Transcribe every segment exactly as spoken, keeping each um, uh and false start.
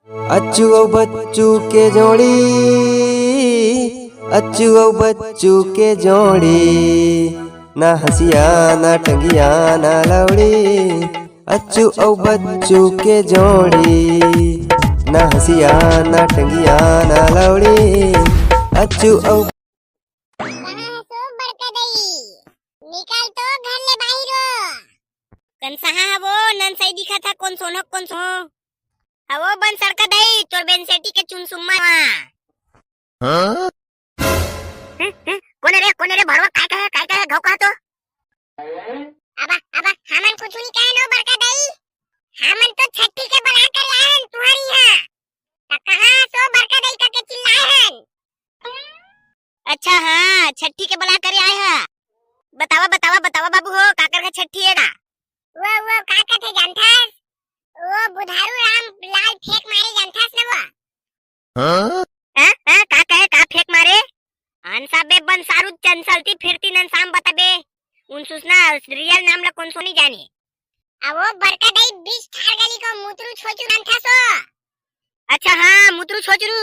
अच्छू अउ बच्चू के जोड़ी, अच्छू अउ बच्चू के जोड़ी, ना हंसिया ना टंगिया ना लौड़ी। अच्छू अउ बच्चू के जोड़ी, ना हंसिया ना टंगिया ना लौड़ी। अच्छू अउ कहाँ हसो बड़का दई? निकल तो घर ले बाहिर हो। कन सहा हवो, नन सही दिखत हा, कोन सोनो, कोन सो। हवो बन सड़का दई, तोर बेन सेटी के चुनसुम्मा वा। हाँ? हैं, हैं? कोने रे, कोने रे, भड़वा, काय कहे, काय कहे, घाव कहा तो? अबा, अबा, हमन कुछु नहीं कहे नो बड़का दई। हमन तो छट्ठी के बला कर लाए हन तुहरी यहाँ। त कहाँ सो बड़का दई करके चिल्लाए हन? अच्छा, हाँ, छट्ठी के बला करे आए हा। बतावा, बतावा, बतावा बाबू हो, काकर का छट्ठी हे ना? वो, वो, का कथे जानथस? वो बुधारू राम लाल फेंक मारे जानथस ना वो? हाँ? हाँ, हाँ, का कहे, का फेंक मारे? अनसा बे बन सारू चंचलती फिरती नन शाम बताबे। उन सुसना रियल नाम ला कोन सो नहीं जाने। अब वो बड़का दई बीच ठार गली को मुतरू छोचरू जानथस वो? अच्छा, हाँ, मुतरू छोचरू।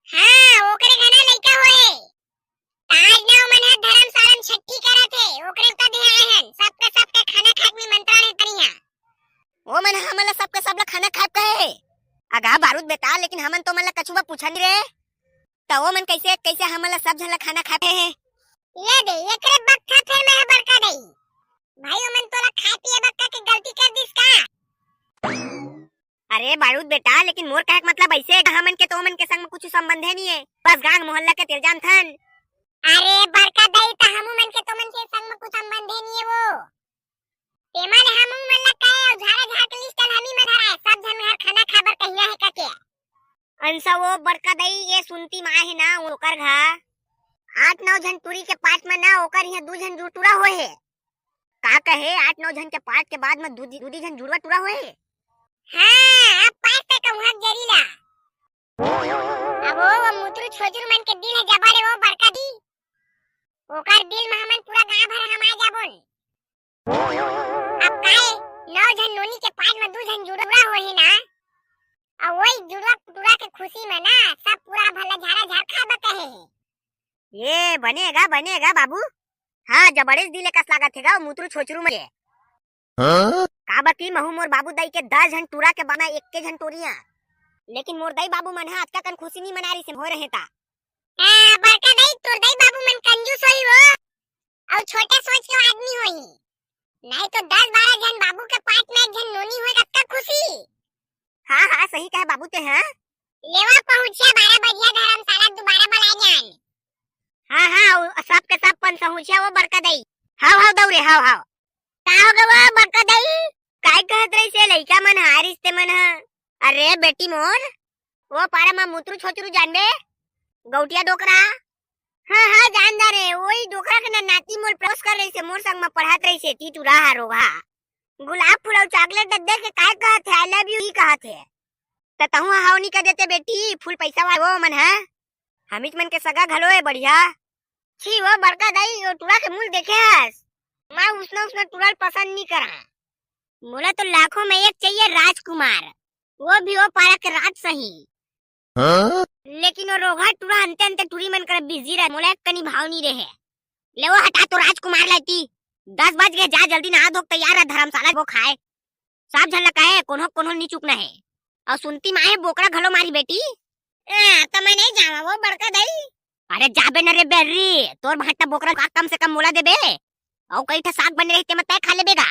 हाँ, ओकरे घना लइका होए। आज ना ओमन ह धर्मशाला म छट्ठी करत हे, ओकरे उता दे आए हन। सबके, सबके खाना खाए के निमंत्रण हे तरिया। ओमन ह हमन ला सबके सब ला खाना खाए कहे हे। अगा बारूद बेटा, लेकिन हमन तो ओमन ला कछु बा पूछा नहीं रे। त ओमन कैसे, कैसे हमन ला सब झन ला खाना खाए हे? ये दे, एकरे बक्खा फेर में है बड़का दई। भाई, ओमन तोला खाए पिए बक्का के गलती कर दिस का? अरे बारूद बेटा, लेकिन मोर कहे के मतलब ऐसे हे, हमन के तो ओमन के संग में कुछ संबंधे नहीं है, बस गांव मोहल्ला के तेल जानथन। अरे बड़का दई, त हमू मन के तो मन के संग में कुछ संबंधे नहीं है वो। तेमा ले हमू मन ला कहे अउ झाड़ा झाड़ के लिस्ट हमी में धराए, सब झन हर खाना खाबर कहिया है कके। अंसा वो बड़का दई ये सुनती माँ है ना, ओकर घा आठ नौ झन टूरी के पाट में ना, ओकर यहाँ दू झन जुटुरा होए हे। का कहे, आठ नौ झन के पाट के बाद में दू दी-, दू दी झन जुड़वा टूरा होए हे। हाँ, अब पास तक कहूँ जरी ला। अब वो, वो मुतरू छोचरू मन के दिल है जबड़े वो बड़का दी। ओकर दिल में हमन पूरा गांव भर हम आ जाबोन। अब काहे नौ झन नोनी के पाट में दू झन जुड़वा होही ना, अउ वही जुड़वा टूरा के खुशी में ना सब पूरा भला झाड़ा झाड़ खाबा कहे हे। ये बनेगा, बनेगा बाबू। हाँ, जबड़ेस दिले कस लागत हे गा, मुतरू छोचरू में। हाँ? काबर कि महू मोर बाबू दाई के दस झन टूरा के बना एक के झन टोरिया। लेकिन मोर दाई बाबू मन ह अतका कन खुशी नहीं मना रही से हो रहे ता। हाँ, बड़का दाई, तोर दाई बाबू मन कंजूस होई वो, अउ छोटा सोच के आदमी होई। नहीं तो दस बारह झन बाबू के पाट में एक झन नोनी होए, कतका खुशी। हाँ, हाँ, सही कहे बाबू ते, हाँ। लेवा पहुँचिया बारह बजिया धर्मशाला, दोबारा बलाए जान। हाँ, हाँ, उ सब के सब पन पहुँचिया वो बड़का दाई। हाव, हाव, दौरे, हाव, हाव। का हो गवा बड़का दाई? काय कहत रहिसे लइका मन ह, रिश्ते मन ह? अरे बेटी मोर, वो पारा म मुतरू छोचरू जानबे? गौटिया डोकरा। हाँ, हाँ, जान जा रे, वही डोकरा के ना नाती मोर प्रपोज कर रहिसे, मोर संग म पढ़त रहिसे, ती टूरा हा रोगहा। गुलाब फूल अउ चॉकलेट दे दे के काय कहत हे, "I love you" ही कहत हे। त तहूँ ह हाव नी कर देते बेटी, फूल पैसा वाला वो मन ह। हमीच मन के सगा घलो हे बढ़िया। छी वो बड़का दाई, वो टूरा के मुल देखे हस? मैं उसने, उसने टूरा ल पसंद नी करा। मोला तो लाखों में एक चाहिए राजकुमार, वो भी वो पारा के राज सही। हाँ? लेकिन वो रोगहा टूरा अंते अंते टूरी मन कर बिजी रहे, मोला एक कनी भाव नी रहे। ले वो हटा तो राजकुमार ला ती। दस बज गए, जा जल्दी नहा धो के तैयार रह, धर्मशाला वो खाए। सब झन ला कहे, कोनो कोनो नी चुकना हे। अउ सुनती माए बोकरा घलो मारी बेटी। ए, त मैं नहीं जावा वो बड़का दाई। अरे जाबे न रे बेर्री, तोर भांटा बोकरा का कम से कम मोला देबे। अउ कई ठा साग बने रही ते मत तय खा लेबे गा।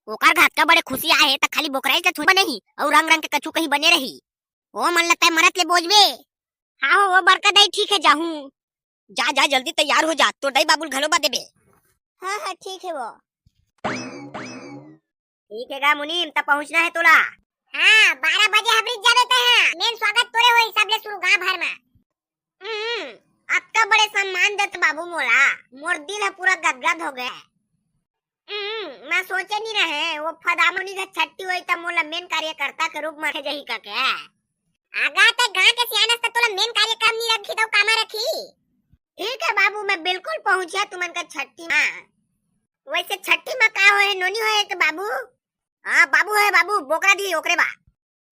ओकर घात का बड़े खुशी आए हे त खाली बोकरा ही त छुई बने ही, अउ रंग रंग के कछु कहीं बने रही। ओ मन ला तय मरत ले बोझबे। हाँ हो, वो बड़का दाई ठीक हे, जाहूँ। जा, जा, जल्दी तैयार हो जा, तोर दाई बाबू ल घलो बा देबे। हाँ, हाँ, ठीक हे वो। ठीक हे गा मुनीम, त पहुँचना हे तोला। हाँ, बारह बजे हबरी जाबे तय हाँ। मेन स्वागत तोरे होई सबले शुरू गांव भर में। हम्म, अतका बड़े सम्मान देत बाबू मोला, मोर दिल ह पूरा गदगद हो गया। हम्म, मैं सोचे नी रहे, वो फदामुनी के छट्टी होई त मोला मेन कार्यकर्ता के रूप में रखे जाही कके। आगा ते गांव के सियानस त तोला मेन कार्यक्रम नी रखी त कामा रखी? ठीक हे बाबू, मैं बिल्कुल पहुंचिया तुमन का छट्टी में। वैसे छट्टी में का होए, नोनी होए के बाबू? हाँ बाबू हे बाबू, बोकरा दी ओकरे बा।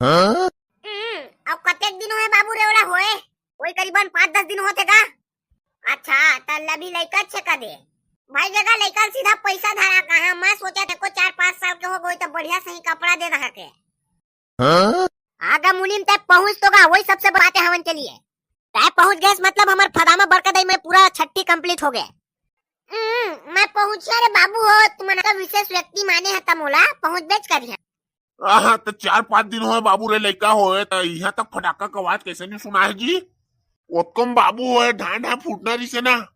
हाँ? हम्म, अउ होथे का? अच्छा, त अभी लइका छे का दे? भाई जगह लइका ल सीधा पैसा धरा कहा, मैं सोचा थे को चार पाँच साल के हो गई त बढ़िया सही कपड़ा दे दहा के। हाँ? आगा मुनीम तय पहुंच तो गा, वही सबसे बात है हमन के लिए। तय पहुंच गए मतलब हमर फदामा बड़का दई में पूरा छट्ठी complete हो गए। हम्म, मैं पहुंचिया रे बाबू हो, तुमन का विशेष व्यक्ति माने है त मोला पहुंच बेच करिया। आहा, त चार पाँच दिन होए बाबू रे लइका होए, त इहां तक फटाका के आवाज कैसे नहीं सुना है जी? ओतकम बाबू होए, ढां ढां फूटना रिसे ना।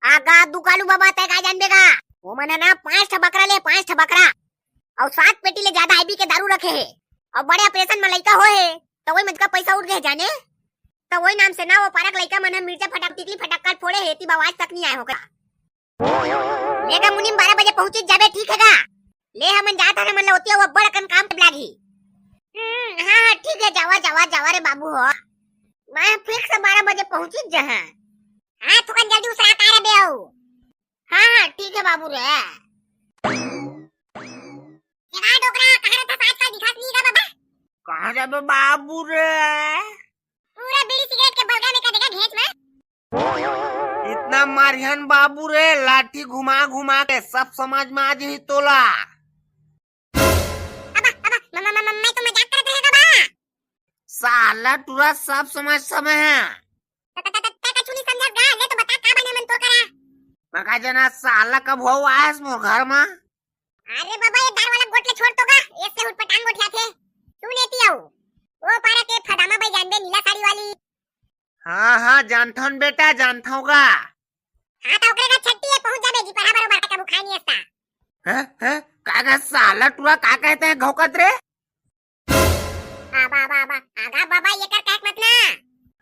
आगा दुकालू बाबा तय का जानबे गा? वो मन ना पांच ठा बकरा ले, पांच ठा बकरा, अउ सात पेटी ले ज्यादा आईबी के दारू रखे हे, अउ बड़े ऑपरेशन में लइका होए हे, त वही मजका पैसा उठ गए जाने। त वही नाम से ना वो पारक लइका मन ह मिर्चा फटाक टिकली फटाक कर फोड़े हे, ती आवाज तक नहीं आए होगा। लेगा मुनीम बारह बजे पहुंची जाबे, ठीक है गा? ले हमन जात हन, हमन ला ओतिया वो बड़ अकन काम लागही। हम्म, हाँ, हाँ, ठीक है, जावा, जावा, जावा रे बाबू हो। मैं fix बारह बजे पहुंची जहाँ। हाँ, थोकन जल्दी उसरा का रे बेऊ। हाँ, हाँ, ठीक है बाबू रे। केगा डोकरा, कहाँ रहता आजकल दिखात नहीं गा बाबा? कहाँ जाबे बाबू रे? पूरा बीड़ी सिगरेट के बलगा में का देगा घेंच में। इतना मारिहन बाबू रे, लाठी घुमा घुमा के सब समझ में आ जही तोला। अबा, अबा, म-, म-, म-, म-, मैं तो मजाक करत रहे बाबा। साला टूरा सब समझ समय है। त-, त-, त-, त-, तै कछु नहीं समझत गा, ले तो बता का बने मन तोर करा। मका जना साला कब हो आयस मोर घर में? अरे बाबा, ये दार वाला गोट ले छोड़ तो गा, ऐसे उठपटांग गोठिया थे। तू नेती आऊ। वो पारा के फदामा बाई जानबे, नीला साड़ी वाली। हाँ, हाँ, जानथन बेटा, जानथव गा। हाँ, त ओकरे घर छट्टी है, पहुंच जाबे जी, पढ़ा बरोबर कबू खाए नहीं असता। हैं, हैं? का गा साला टूरा का कहते हैं घौकत रे? आ, बा, बा, बा, आगा बाबा, ये कर कहत मत ना।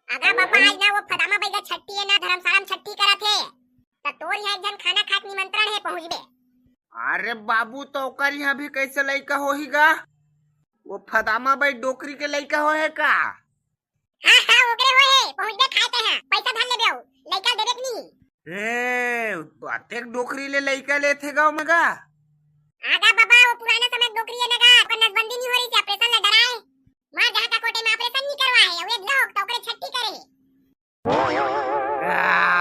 आगा बाबा, आज ना वो फदामा बाई का छट्टी है ना, धर्मशाला में छट्टी करा थे। त तोर यहाँ एक जन खाना खात निमंत्रण है, पहुंचबे। अरे बाबू, तो ओकर यहाँ भी कैसे लइका होही गा? वो फदामा बाई डोकरी के लइका होहे का? हाँ, हाँ, ओकरे होहे, पहुंचबे खाए ते हैं, पैसा धर लेबे अउ, लइका देबे कि नहीं? ए, बातेक डोकरी ले लइका लेथे गा ओमे गा? आगा बाबा, वो पुराना समय डोकरी है ना गा, ओकर नसबंदी नहीं हो रही थी, ऑपरेशन ले डराए। माँ जहाँ का कोटे में ऑपरेशन नहीं करवाए, वो एक लोग तो ओकरे छट्टी करे। आ,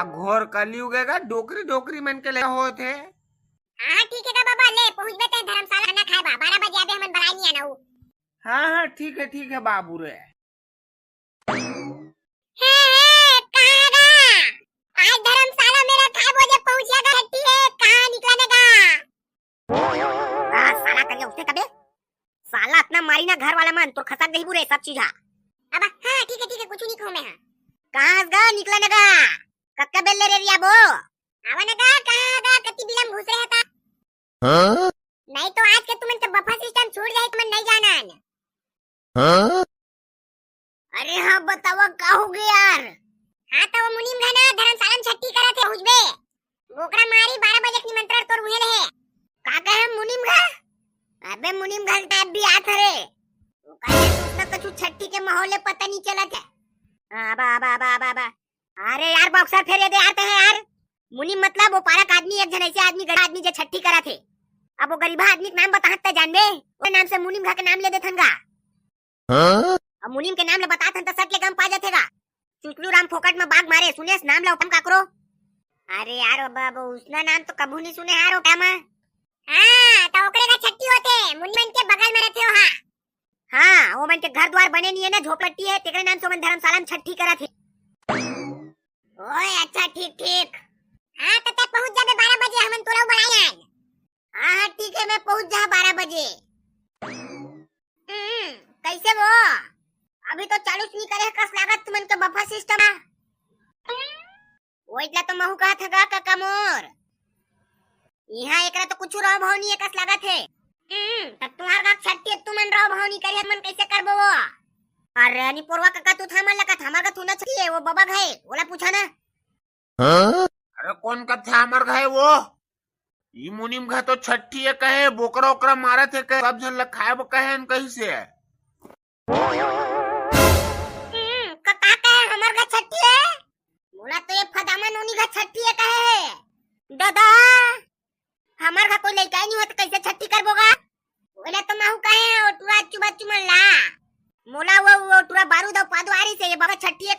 घोर कलयुग है गा, डोकरी, डोकरी मन के ले होत हे। हाँ, ठीक है गा बाबा, ले पहुंचबे ते धर्मशाला खाना खाए बा, बारह बजे आबे हमन बराई नहीं आना हूँ। हाँ, हाँ, ठीक है, ठीक है बाबू रे। हे, हे, कहाँ गा? आज धर्मशाला मेरा खाए बजे पहुंचिया गा छट्टी है, कहाँ निकला ने गा? आ, साला करिया उसने कबे? साला अतना मारी ना घर वाला मन, तोर खसक देही बुरे सब चीज हा। अब हाँ, ठीक है, ठीक है, कुछ नहीं कहूँ मैं हाँ। कहाँ गा निकला ने गा? कक्का बेल ले रे रिया बो? आवा ने गा, कहाँ गा, कति बिलम घुस रहे था? हाँ? नहीं तो आज के तुमन के बफा सिस्टम छूट जाए, तुमन नहीं जाना है। हाँ? अरे हाँ, बतावा का हो गया यार? हाँ, तो वो मुनीम घना धर्मशाला में छट्टी करा थे, हुजबे। ओकरा मारी बारह बजे के निमंत्रण तोर उहे रहे। का कहे मुनीम घा? अबे मुनीम घा के टाइप भी आत हरे। ओकर तो कुछ छट्टी के माहौल ले पता नहीं चलत है। आबा, आबा, आबा, आबा, आबा। अरे यार, बॉक्सर फेर ये दे आते हैं यार। मुनीम मतलब वो पारक आदमी, एक जन ऐसे आदमी, गरीब आदमी जे छट्टी करा थे। अब वो गरीबा आदमी के नाम बताहत त जानबे, ओकर नाम से मुनीम घा के नाम ले देथन गा। हाँ? अब मुनीम के नाम ले बताथन त सट ले गम पा जाथे गा। चुचलू राम फोकट में बाग मारे, सुनेस नाम ला ओपन काकरो। अरे यार, अब, अब उसना नाम तो कभू नहीं सुने यार, ओटा में। हाँ, तो ओकरे का छट्टी होथे, मुनीम मन के बगल में रहथे हो, हाँ। हाँ, वो मन के घर द्वार बने नहीं है ना, झोपड़पट्टी है, तेकरे नाम से ओमन धर्मशाला में छट्टी करत हे। ओए, अच्छा, ठीक, ठीक। हाँ, तो तै पहुँच जाबे बारह बजे, हमन तोला बुलाए आन। हाँ, हाँ, ठीक है, मैं पहुँच जा बारह बजे। हम्म, कैसे वो? अभी तो चालू नहीं करे कस लागत तुमन के बफा सिस्टम है। वो इतला तो महू कहत हगा कका मोर। इहाँ एकरा तो कुछ रहो भाव नहीं है कस लागत है। हम्म, तब तुम्हार का छट्टी तुमन रहो भाव नहीं करे, हमन कैसे करबो वो? अरे, अनि पोरवा कका तू थामन लगा, थामर का तू ना छट्टी है, वो बबा घाय, ओला पूछा ना। हाँ? अरे, कौन का थामर घाय वो? ई मुनीम घा तो छट्ठी है कहे, बोकरा ओकरा मारत है कहे, सब झन ल खाए ब कहे न कही से। हम्म, का, का कहे हमर घा छट्ठी है? मोला तो ये फदामा नोनी घा छट्ठी है कहे है। दादा, हमर घा कोई लइका ही नहीं होत, कैसे छट्ठी करबो गा? ओला तो महू कहे, ओ टुरा चुबा चुमन ला। मोला वो, वो टुरा बारूद अउ पादो आरी से, ये बाबा छट्ठी है